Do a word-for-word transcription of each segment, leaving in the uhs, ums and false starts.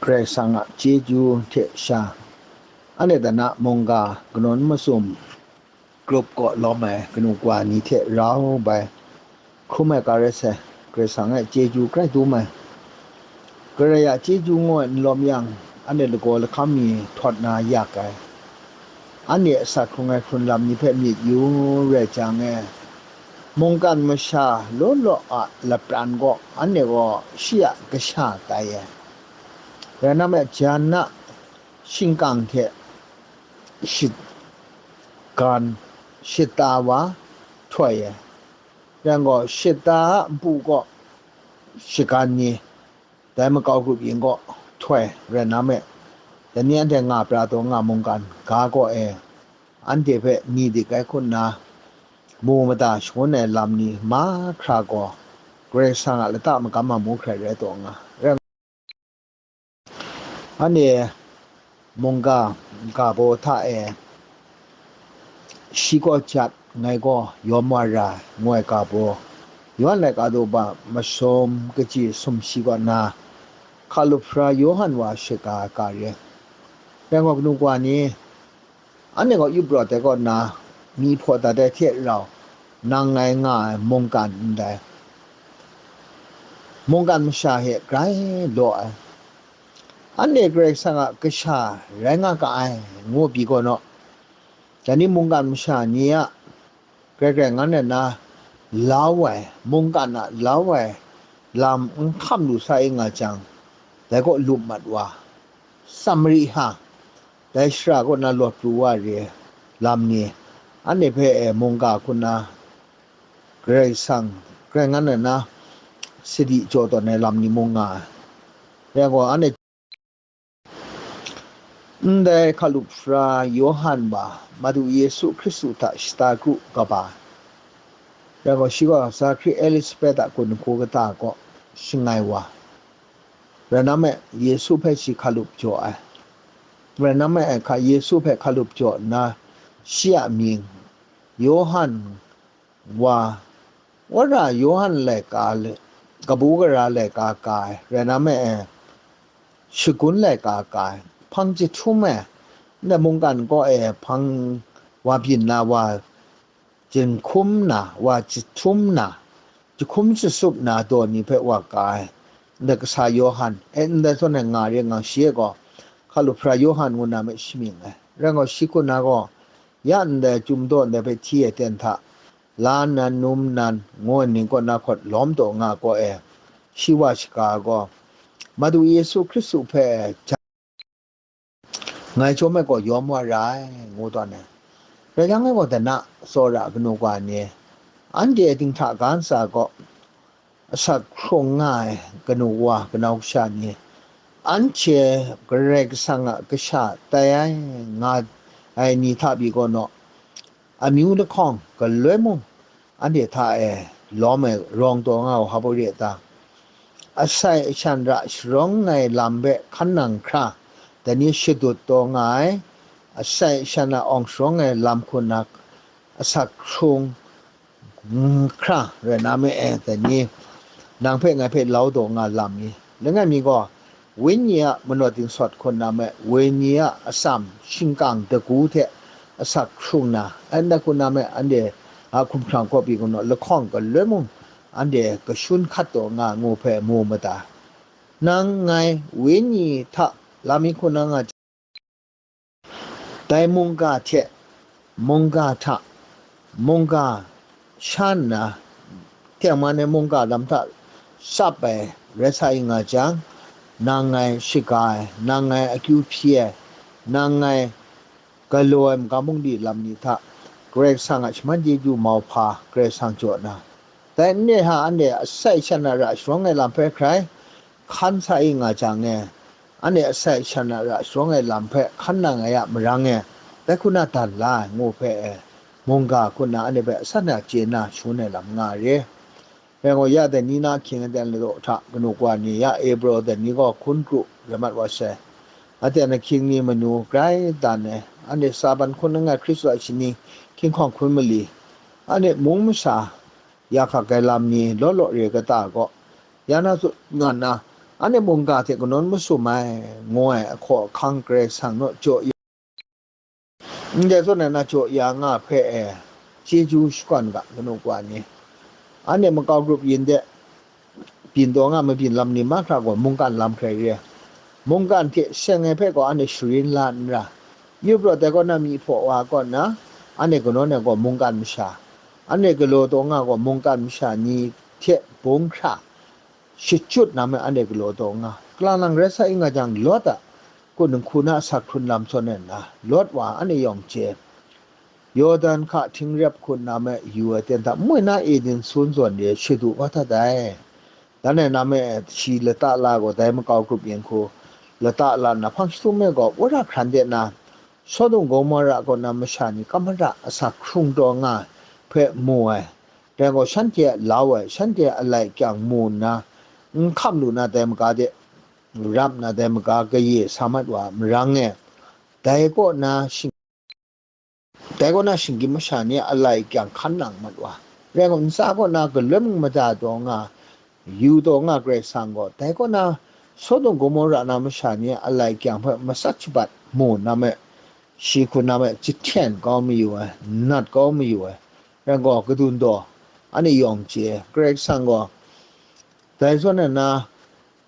Karai Kasang a chyeju hte sha, anhte dan a mungga kanawn masum grup kaw lawm ai kanu kawa ni hte rau bai hkrum ai ka rai sai. Karai Kasang e chyeju grai dum ai. Karai a chyeju ngu ai n lawm yang, anhte lagaw lahkam mi htawt na yak ai. Anhte a asak hkrung ai hkrun lam ni hpe myit yu rai jang e, mungkan masha law law a lapran gaw anhte gaw shi a kasha tai ai. Rai nna me, jan a shingkang hte shigan, shata wa htoi ai. Rai gaw, shata a npu kaw shagan ni, dai makau grup yin kaw htoi rai nna me, dai ni anhte nga pra taw nga mungkan ga kaw e, anhte hpe ni dik ai hku nna, mu mada shangun ai lam ni mahkra gaw, Karai Kasang a lata magam a mu hkrai rai taw nga. Rai Anhte mungga ga baw hta e, shi gaw jat, ngai gaw yawm wa ra ai, ngu ai ga baw, Yawhan laika daw ba masum kaji sumshi kaw na, hkalup sara Yawhan wa shaga ai ga re. Rai gaw, kanu kawa ni, anhte gaw yup rawt ai kaw na, myi hpaw dat ai hte rau, nang ngai nga ai mungkan ndai, mungkan masha hte grai law ai. Anhte Karai Kasang a kasha rai nga ga ai, ngu pyi gaw naw, dai ni mungkan masha ni a grai grai ngan ai na lau ai, mungkan a lau ai lam n hkam lu sa i nga jang, dai kaw lup mat wa, Samari ha, dai shara kaw na lawt pru wa re ai lam ni, anhte hpe e mungga hku nna Karai Kasang, Karai ngan ai na sadi jaw tawn ai lam ni mung nga ai. Rai gaw, anhte ndai hkalup sara Yawhan wa Madu Yesu Hkristu hta shata kru kaba, rai gaw, shi gaw Zakari Elisabet a gun hku kata kaw shangai wa, rai nna me, Yesu hpe shi hkalup jaw ai. Rai nna me, hka, Yesu hpe hkalup jaw nna, shi a mying Yawhan wa, wora Yawhan laika le, kabu gara laika ka ai, rai nna me, shagun laika ka ai, hpang jahtum e, ndai mungkan kaw e hpang wa byin na wa, jinghkum na, wa jahtum na, jahkum jasup na daw ni hpe wa ka ai, ndai kasa Yawhan, e, ndai zawn e nga re ngang shi e gaw, hkalup sara Yawhan ngu na me shi mying ai. Rai gaw, shi hku na gaw, ya ndai, chyum daw ndai hpe hti ai ten hta, la nnan, num nnan, ngu ai ning kaw na hkawt lawm taw nga ai kaw e, shi wa shaga ai gaw, Madu Yesu Hkristu hpe ja-, ngai chyawm ai gaw yawm wa ra ai, ngu tawn ai. Rai yang, ngai gaw dana tsawra kanu kawa ni, anhte dinghta ga ntsa gaw asak hkrung nga ai kanu wa, kanau kasha ni, anhte Karai Kasang a kasha tai ai nga ai ni hta pyi gaw naw, amyu lahkawng galoi mung anhte hta e lawm ai rawng taw nga u hpa baw re a ta? Asai ashan ra sharawng ai lam hpe hkan nang hkra, dai ni shadut taw nga ai, asai ashan a awng sharawng ai lam hku na asak hkrung, mm, hkra rai na me e, dai ni nang hpe ngai hpe lau taw nga lam i? Langai mi gaw, Wenyi a manaw dingsawt hku na me, Wenyi a atsam shingkang dagu hte asak hkrung na, anhte hku na me, anhte a hkumhkrang kaw pyi kanu lahkawng galoi mung anhte kashun hkat taw nga ngu hpe mu mada. Nang ngai Wenyi hta lam mi hku na nga, dai mungga hte mungga hta mungga sha nna, tengman ai mungga lam hta tsap ai rai sa i nga jang, nang ngai shaga ai, nang ngai akyu hpyi ai, nang ngai galaw ai magam bungli lam ni hta Karai Kasang a shaman chyeju mauhpa Karai Kasang jaw na, dai n re hta anhte asai shan a ra sharawng ai lam hpe hkrai hkan sa i nga jang e, anhte asai shan a ra sharawng ai lam hpe hkan nang ai a marang e, dai hku na dan la ai ngu hpe e, mungga hku na anhte hpe asan a chye na shangun ai lam nga re. Rai gaw, ya dai ni na ahkying aten ladaw hta kanu kawa ni, ya Ebro dai ni gaw hkun kru rai mat wa sai. Aten ahkying ni manu grai dan ai, anhte Saban hkun langai Hkristu a shani hkying hkawng hkun mali, anhte mung masha ya hkak ai lam ni law law re kata gaw, ya na tsun nga nna, anhte mungga hte kanawn masum ai, ngu ai ahkaw ahkang Karai Kasang naw jaw ya, ndai zawn na jaw ya nga hpe e, chyeju shakawn ga, kanu wa ni, anhte makau grup yin de, byin taw nga mabyin lam ni mahkra gaw mungkan lam hkrai re. Mungkan hte seng ai hpe gaw anhte sharin la n ra. Yu praw dai kaw na myi hpaw wa kaw nna, anhte kanawn ai gaw mungkan masha, anhte galaw taw nga gaw mungkan masha ni hte bung hkra shachyut na me anhte galaw taw nga. Kalang lang rai sa i nga jang, Lawt a kun nhku na asak hkrun lam sawn ai nna, Lawt wa anhte yawng chye. Yawdan hka hting rep hkun na me yu ai ten hta, nmoi na Eden sun zawn de shadu kau htat ai. Dan ai na me shi lata la gaw dai makau grup yin hku lata la nna hpang jahtum me gaw wora hkran de na, Sodom Gomora kaw na masha ni kamara asak hkrung taw nga hpe mu ai. Dai gaw shanhte a lau ai, shanhte a alai kyang mu nna, n hkam lu na dai maga de, rap na dai maga kaye sa mat wa marang e, dai kaw na shing-, dai kaw na shinggyim masha ni a alai kyang hkan nang mat wa. Rai gaw, ntsa kaw na galoi mung mada taw nga, yu taw nga Karai Kasang gaw, dai kaw na Sodom Gomora na masha ni a alai kyang hpe matsat shabat mu na me, shi hku na me, jahten kau mayu ai, nat kau mayu ai. Rai gaw, kadun daw, anhte yawng chye, Karai Kasang gaw, dai zawn na na,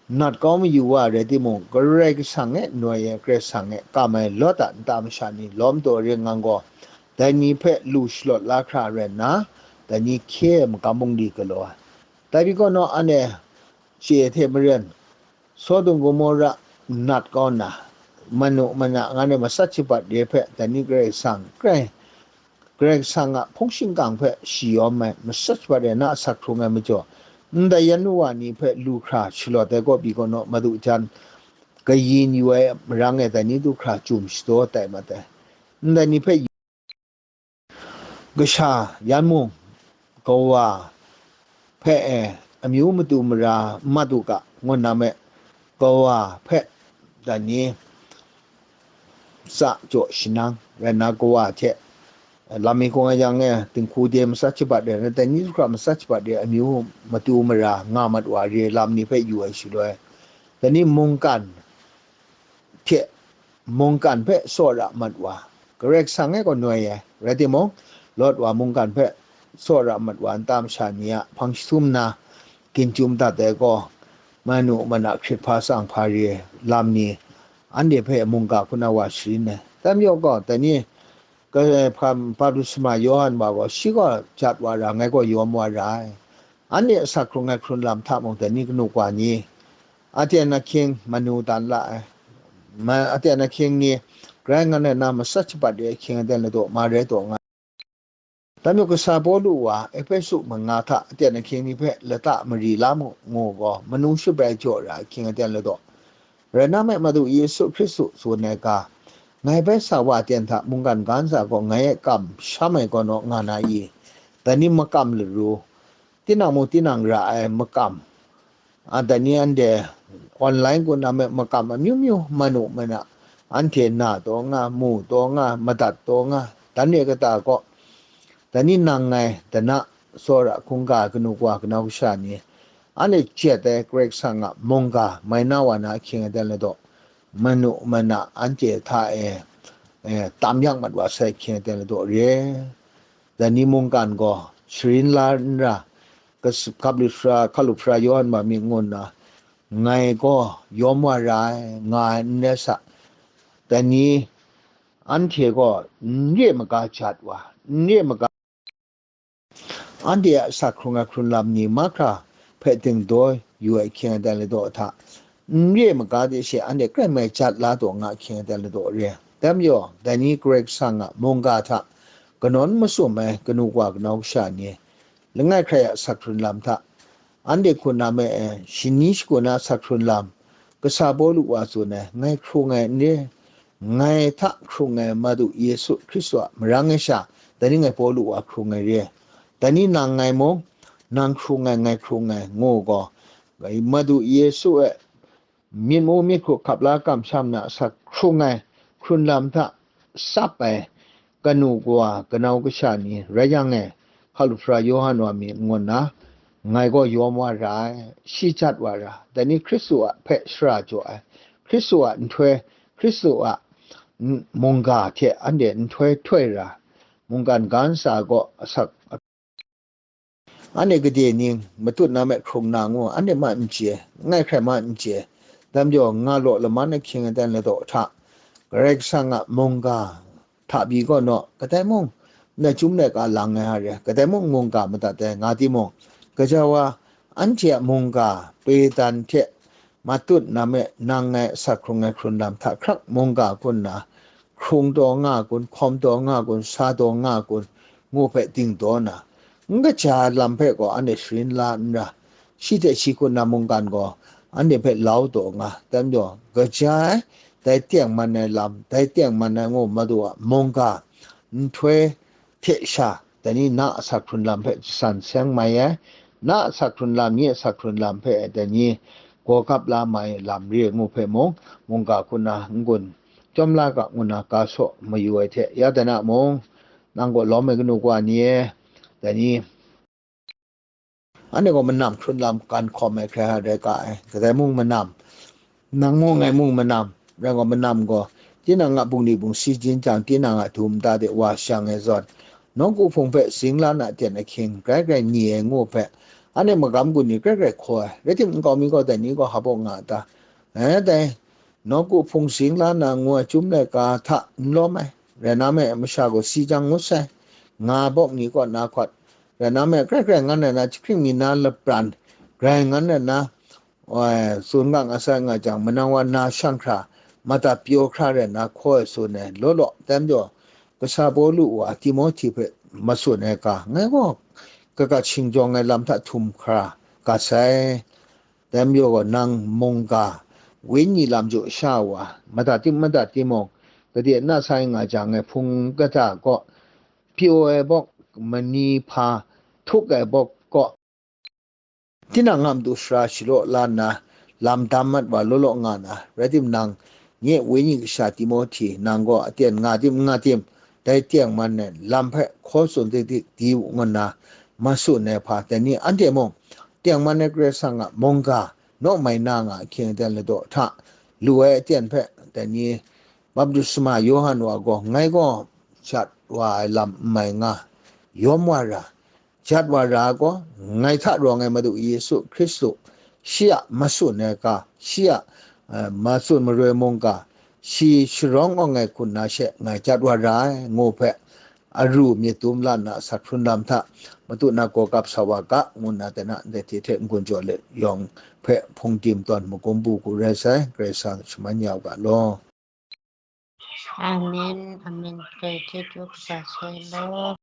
nat kau mayu wa rai timung, Karai Kasang e noi e, Karai Kasang e kam ai Lawt a nta masha ni lawm taw ring ngang gaw, dai ni hpe lu shalawt la hkra rai nna, dai ni hkye ai magam bungli galaw ai. Dai pyi kaw naw, anhte chye hte maren, Sodom Gomora nat kau nna, manu mana ngan e matsat shabat re hpe, dai ni Karai Kasang, Karai, Karai Kasang a hpung shingkang hpe shi yawm ai, matsat shabat re na asak hkrung ai majaw, ndai yan nu wa ni hpe lu hkra shalawt ai kaw pyi kaw naw, madu jan kayin yu ai marang e dai ni du hkra chyum shadaw tai mat ai. Ndai ni hpe kasha yan mung kawa hpe e amyu matu mara n mat u ga, ngu nna me, kawa hpe dai ni tsa jaw shanang rai nna, kawa hte lam mi hkung ai yang e, dinghku de matsat shabat re, dai ni du hkra matsat shabat re, amyu matu mara nga mat wa re, lam ni hpe yu ai shaloi, dai ni mungkan hte mungkan hpe tsawra mat wa, Karai Kasang e gaw noi ai, rai timung, Lawt wa mungkan hpe tsawra mat wa nta masha ni a hpang jahtum na, ginchyum dat ai gaw, manu mana hkrit hpa tsang hpa re ai lam ni, anhte hpe mungga hku na wa sharin ai. Dai majaw gaw, dai ni, ka-, hpa-, baptisma Yawhan wa gaw, shi gaw jat wa ra, ngai gaw yawm wa ra ai. Anhte asak hkrung ai hkrun lam hta mung, dai ni kanu wa ni, aten ahkying manu dan la ai. Ma-, aten ahkying ni grai ngan ai na matsat shabat re ahkying aten ladaw ma rai taw nga. Dai majaw kasa Pawlu wa Ehpesu manga hta aten ahkying ni hpe lata mari la mu, ngu gaw, manu shabrai jaw ra ahkying aten ladaw. Rai nna me, Madu Yesu Hkristu tsun ai ga, ngai bai sa wa aten hta mungkan ga ntsa gaw ngai e kam sham ai gaw naw nga na i? Dai ni makam laru, tinang mung tinang ra ai makam, a, dai ni anhte online kun na me makam amyu myu, manu mana, anhte na taw nga, mu taw nga, madat taw nga, dan re kata gaw, dai ni nang ngai dana tsawra hkungga kanu wa kanau kasha ni, anhte jet ai Karai Kasang a mungga mai na wa na ahkying aten ladaw, manu mana anhte hta e, e, tam yak mat wa sai ahkying aten ladaw re. Dai ni mungkan gaw sharin la n ra, kas-, Hkalup Sara, Hkalup Sara Yawhan wa mi ngu nna, ngai gaw yawm wa ra ai, nga ai n rai sa. Dai ni anhte gaw n re maga jat wa, n re maga, anhte a asak hkrung ai hkrun lam ni mahkra hpe dingdaw yu ai ahkying aten ladaw hta, n re maga de she anhte grai mai jat la taw nga ahkying aten ladaw re. Dai majaw, dai ni Karai Kasang a mungga hta kanawn masum ai kanu wa kanau kasha ni, langai hkrai a asak hkrun lam hta, anhte hku na me ai, shani shagu na asak hkrun lam, kasa Pawlu wa tsun ai, ngai hkrung ai n re, ngai hta hkrung ai Madu Yesu Hkristu a marang e sha, dai ni ngai Pawlu wa hkrung ai re, dai ni nang ngai mung, nang hkrung ai, ngai hkrung ai, ngu gaw, Madu Yesu e myit mu myit hku hkap la kamsham na asak hkrung ai hkrun lam hta tsap ai kanu wa kanau kasha ni rai yang e, Hkalup Sara Yawhan wa mi ngu nna, ngai gaw yawm wa ra ai, shi jat wa ra, dai ni Hkristu a hpe shara jaw ai, Hkristu a nhtoi, Hkristu a n-, mungga hte anhte nhtoi htoi ra, mungkan ga ntsa gaw asak, anhte gade ning matut na me hkrung na ngu, anhte ma n chye, langai hkrai ma n chye, dai majaw nga law laman ahkying aten ladaw hta, Karai Kasang a mungga hta pyi gaw naw, kadai mung, na chyum laika lang ai hare, kadai mung mungga madat ai nga timung, gaja wa, anhte a mungga pedan hte matut na me nang ngai asak hkrung ai hkrun lam hta hkrak mungga kun nna, hkrung taw nga kun, hkawm taw nga kun, sa taw nga kun, ngu hpe dingdaw nna, n kaja ai lam hpe gaw anhte sharin la n ra, shi hte shi kun na mungkan gaw anhte hpe lau taw nga, dai majaw, gaja ai, dai tengman ai lam, dai tengman ai ngu Madu a mungga nhtoi hte sha, dai ni na asak hkrun lam hpe jasan seng mai ai, na asak hkrun lam, nye asak hkrun lam hpe dai ni gaw gap la mai lam re ngu hpe mung, mungga kun na n-gun chyawm la ga ngu na ga saw mayu ai hte, ya dan a mung, nang gaw lawm ai kanu kawa ni e, dai ni, anhte gaw manam hkrun lam gan hkawm ai hkrai hkrai ga ai, kadai mung manam, nang mung ngai mung manam, rai gaw manam gaw, tinang a bungli bungsi jin jang, tinang a du nta de wa shang ai zawn, nawku hpung hpe singlan a ten ahkying grai grai ni ai ngu hpe, anhte magam gun ni grai grai hkaw ai, rai timung, nkau mi gaw dai ni gaw hpa bawk nga a ta? Eh, dai, nawku hpung singlan na ngu ai chyum laika hta n lawm ai, rai na me, masha gaw si jang ngut sai, nga bawk ni kaw na hkawt, rai na me, grai grai ngan ai na, jahkring mi na lapran, grai ngan ai na, oi, tsun nga nga sai nga jang, manang wa na shang hkra, mata pyaw hkra rai na hkaw ai tsun ai, law law, dai majaw, kasha Pawlu wa Timohti hpe matsun ai ga, ngai gaw kagat shingjawng ai lam hta htum hkra ga sai. Dai majaw gaw, nang mungga, wenyi lam jaw sha wa, madat tim, madat timung, gade na sai nga jang ai hpung kata gaw, pyaw ai bawk, mani hpa htuk ai bawk gaw, tinang a matu sara shalaw la nna, lam dam mat wa law law nga na, rai timung, nye wenyi kasha Timohti, nang gaw aten nga tim, n nga tim, dai tengman ai lam hpe hkaw tsun dik dik di u ngu nna, matsun ai hpa, dai ni anhte mung, tengman ai Karai Kasang a mungga, naw mai na nga ahkying aten ladaw hta, lu ai aten hpe, dai ni, baptisma Yawhan wa gaw, ngai gaw jat wa ai lam n mai nga, yawm wa ra, jat wa ra gaw, ngai hta rawng ai Madu Yesu Hkristu, shi a matsun ai ga, shi a, eh, matsun maroi mungga, shi sharawng awng ai hku nna she ngai jat wa ra ai, ngu hpe, aru myit dum la nna, asak hkrun lam hta matu na gaw gap sa wa ga, ngu nna, dai na ndai hte hte n-gun jaw let yawng hpe hpung tim tawn magum bu hku rai sai, Karai Kasang shaman ya u ga law. Amen, amen. Karai hte jaw kasa sai law.